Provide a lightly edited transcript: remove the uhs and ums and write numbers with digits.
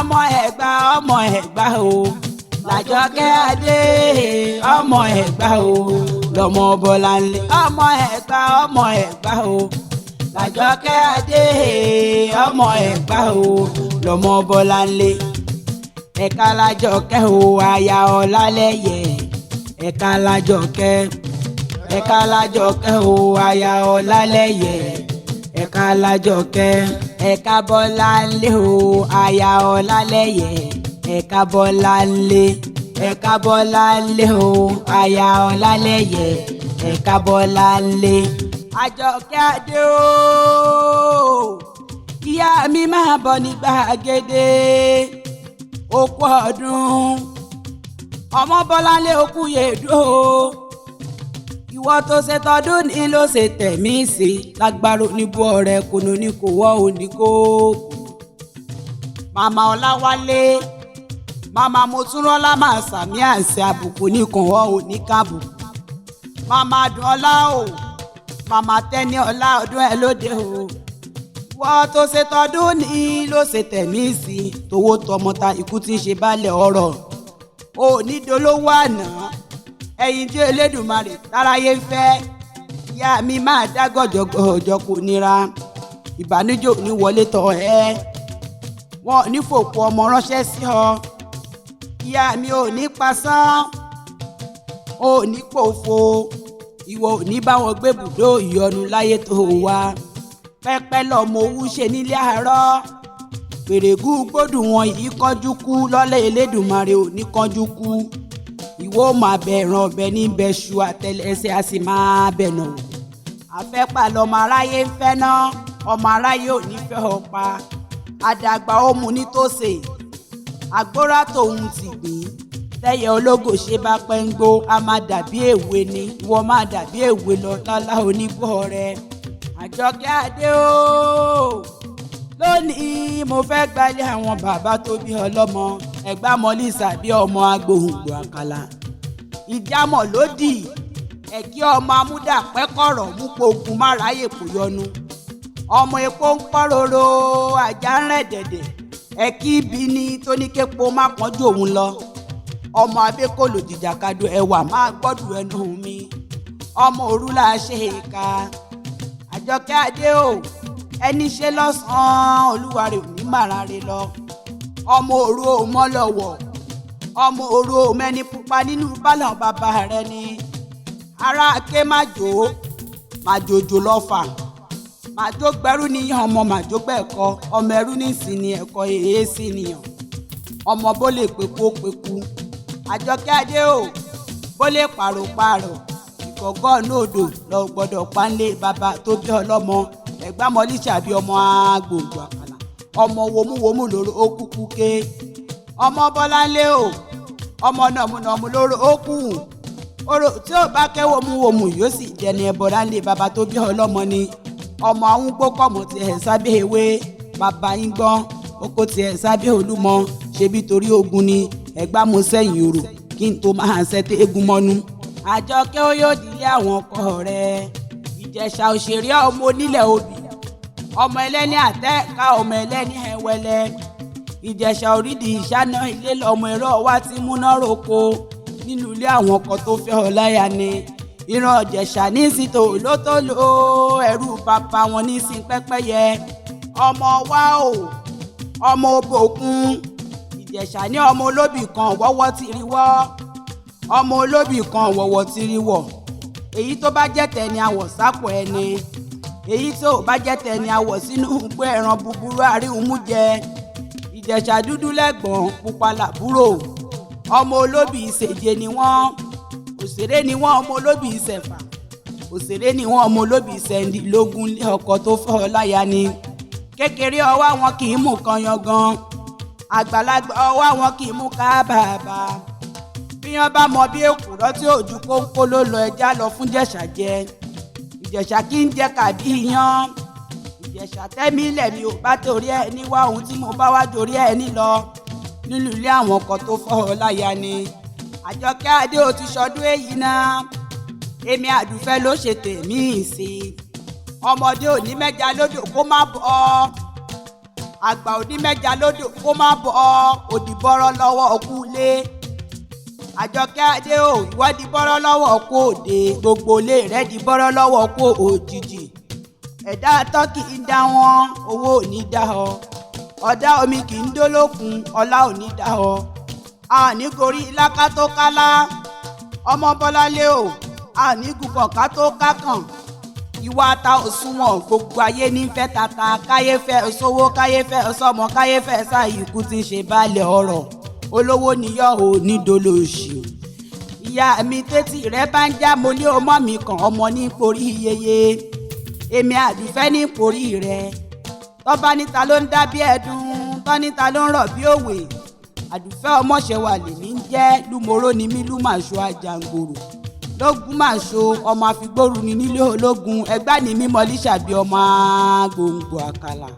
Ọmọ Ẹ̀gbá, ọmọ Ẹ̀gbá o, Làjọkẹ́ Adé, ọmọ Ẹ̀gbá o, lọmọ Bọ́láńlé. Ọmọ Ẹ̀gbá, ọmọ Ẹ̀gbá o, Làjọkẹ́ Adé, ọmọ Ẹ̀gbá o, lọmọ Bọ́láńlé. Ẹ̀ka Làjọkẹ́ o, aya Ọlálẹ́yẹ. Ẹ̀ka Làjọkẹ́, ẹ̀ka Làjọkẹ́ o, aya Ọlálẹ́yẹ. Ẹ̀ka Làjọkẹ́, ẹ̀ka Bọ́láńlé o, aya Ọlálẹ́yẹ. Ẹ̀ka Bọ́láńlé, ẹ̀ka Bọ́láńlé o, aya Ọlálẹ́yẹ. Ẹ̀ka Bọ́láńlé. Àjọkẹ́ Adé o, ìyá mi máa bọ̀ ní gbàgede okú ọdún. Ọmọ Bọ́láńlé okú yèdú o, ìwọ tó ṣe tọdún ní ló ṣe tẹ̀mí sí lágbára oníbú ọ̀rẹ́ kùnú ní kò wọ́ òní kò kùnà. Màmá Ọláwálé, màmá Motúnrọ́lá máa sàmí àṣẹ àbùkù ní kàn wọ́ òní kábùkù. Màmá Dùnọlá o, màmá Tẹ́ni Ọlá, ọdún ẹ lóde o. Ìwọ tó ṣe tọdún ní ló ṣe tẹ̀mí sí towó tọmọta ikú tí ń ṣe balẹ̀ ọ̀rọ̀ òní dolówó àná ẹ̀yin tí Elédùmarè táráyé ń fẹ́. Ìyá mi máa dá gọ̀jọ̀gọ̀jọ̀ kò nira, ìbànújẹ́ ò ní wọlé tọ̀ ẹ́, wọn ò ní fòkú ọmọ ránṣẹ́ sí ọ. Ìyá mi ò ní pasán, ò ní pòfo, ìwọ ò ní bá wọn gbé bùdó ìyọnu láyé tó wá. Pẹ́pẹ́ lọ́mọ owó ṣe nílé àárọ̀, pèrègù gbódùn wọn yìí kánjú kú lọ́lẹ̀ Elédùmarè ò ní kánjú kú. Ìwọ máa bẹ ẹran ọbẹ níbẹ̀ ṣu àtẹlẹsẹ̀ a sì máa bẹ̀ nà wò. Àfẹ́pà lọmọ aráyé ń fẹ́ ná, ọmọ aráyé ò ní fẹ́ ọ pa. Àdàgbà ó mu nítòsè, àgbórá tòun ti gbìn. Tẹ́yẹ ológo ṣe bá pẹ́ ń gbó, a máa dàbí èwe ni, ìwọ máa dàbí èwe lọ lọ́lá onígbọ́ rẹ. Àjọkẹ́ Adé o, lónìí mo fẹ́ gbalẹ̀ àwọn bàbá tó bí ọlọ́mọ Ẹ̀gbá mọ́lísà bí ọmọ agbóhùngbò àkàlà ìjámọ̀ lódì ẹ̀kí ọmọ amúdàpẹ́kọ̀rọ̀ mú pogun máráyè kò yọnu. Ọmọ epo ń pọ́ roro, ajá ń rẹ̀ dẹ̀dẹ̀, ẹ̀kí ibi ni tóníképo má pọ́njú òun lọ. Ọmọ abékòlò jìjàkadò ẹwà máa gbọ́dù ẹnu mi. Ọmọ òru là ṣe é ka. Àjọkẹ́ Adé o, ẹni ṣe lọ́sàn-án olúwarẹ̀ ò ní màrà rè lọ. Ọmọ òru ò mọ́ lọ́wọ́, ọmọ òru ò mẹ́ni pupa nínú bálọ̀ bàbá rẹ ni. Ará ké má jò ó, má jòjò lọ́fà, má jó gbẹrú níyàn, ọmọ má jó gbẹ̀kọ, ọmọ ẹrú nísìnyí ẹ̀kọ́ èé sí nìyàn. Ọmọ bó lè peku ó peku. Àjọkẹ́ Adé o, bó lè pààrọ̀ ìkọ̀gọ́ odò lọ gbọ́dọ̀ páńlé bàbá tó bí ọlọ́mọ Ẹ̀gbá mọ́lísà bí ọmọ agbòǹgbò àkàlà. Ọmọ wòmúwòmú lóró ó kúkú ké. Ọmọ Bọ́láńlé o, ọmọ nàmúnàmú lóró ó kù orò tí ò bá kẹ́ wòmúwòmú yóò sì jẹni ẹbọra ńlé bàbá tó bí ọlọ́mọ ni. Ọmọ àwọn gbókọ̀mọ̀ tiẹ̀ sábẹ́ ewé bàbá yín gbọ́n oko tiẹ̀ sábẹ́ Olúmọ ṣebí torí ogun ni. Ẹ̀gbá mo sẹ́yìn orò kí n tó máa ṣẹ́tẹ́ eégún mọ́nú. Àjọkẹ́ ó yóò dílé àwọn ọkọ rẹ̀. Ìjẹ̀ṣà òṣèré ọmọ onílẹ̀ obì, ọmọ ẹlẹ́ni àtẹ́ẹ̀ká, ọmọ ẹlẹ́ni ẹ̀wẹ̀lẹ̀. Ìjẹ̀ṣà orídìí ìṣáná ilé lọmọ ẹ̀rọ wa ti múná roko nínú ilé àwọn ọkọ tó fẹ́ ọ láyà ni. Ìran Ìjẹ̀ṣà ní sí tòlótòló, ẹrú bàbá wọn ní sí pẹ́pẹ́yẹ. Ọmọ wa o, ọmọ òbòkun. Ìjẹ̀ṣà ní ọmọ olóbì kan wọ́wọ́ ti rí wọ́, ọmọ olóbì kan wọ̀wọ̀ ti rí wọ̀. Èyí tó bá jẹ́ tẹni àwọ̀ sápò ẹni, èyí tó bá jẹ́ tẹni àwọ̀ sínú pé ẹran búburú àríhùnmú jẹ. Ìjẹ̀ṣà dúdú lẹ́gbọ̀n, pupa làbúrò. Ọmọ olóbì ìṣèje ni wọ́n, òṣèré ni wọ́n. Ọmọ olóbì ìṣẹ̀fà, òṣèré ni wọ́n. Ọmọ olóbì ìṣẹ̀ndínlógún lé ọkọ tó fọ́ ọ láya ni. Kékeré ọwọ́ àwọn kì í mú kan yangan, àgbàlagbà ọwọ́ àwọn kì í mú ká bàbà. Bí wọ́n bá mọ bí èkùrọ́ tí òjú kónkó ló lọ, ẹja lọ fún Jẹ̀ṣà jẹ. Ìjẹ̀ṣà kì í jẹ kàbí iyán. Ìjẹ̀ṣà tẹ́mi lẹ̀mí ò bá torí ẹ ní wá ohun tí mo bá wá torí ẹ ní lọ nínú ilé àwọn ọkọ tó fọ́ ọ láya ni. Àjọkẹ́ Adé ò ti ṣọdún èyí náà, èmi àdùfẹ́ ló ṣe tèmi sí. Ọmọdé ò ní mẹ́ja lódò kó má bọ́. Àgbà òní mẹ́ja lódò kó má bọ̀ òdìbọ́rọ́ lọ́wọ́ ọkú lé. Àjọkẹ́ Adé o, ìwọ di bọ́rọ́ lọ́wọ́ kó òde, gbogbo ilé rẹ di bọ́rọ́ lọ́wọ́ kó òjijì. Ẹ̀dá atọ́ kì í dá wọn, owó ò ní dá ọ. Ọ̀dá omi kì í dólókun, ọlá ò ní dá ọ. Àní gorí ilá ká tó kálá, ọmọ Bọ́láńlé o, àní gùnkàn ká tó kákàn. Ìwà ta òṣùwọ̀n, gbogbo ayé ní fẹ́ tata, káyé fẹ́ sówó, káyé fẹ́ sọmọ, káyé fẹ́ sáyìíkú tí ń ṣe balẹ̀ ọ̀rọ̀. Olówó níyọ̀ ò ní dolóṣì. Ìyá mi tẹ́tí rẹ bá ń já, mo ní ọmọ mi kan, ọmọ ní porí yeye, èmi àdùfẹ́ ní porí rẹ. Tọ́ba níta ló ń dá bí ẹ̀dùn, tọ́ níta ló ń rọ̀ bí òwe. Àdùfẹ́ ọmọṣẹ́wà lèmi ń jẹ́, lúmọ̀ró ni mí, lúmàṣọ àjàǹgòrò lógún màṣọ, ọmọ àfigbóru ni nílé ológun ẹgbá ni mímọ líṣàbí ọmọ gbòǹgbò àkàlà.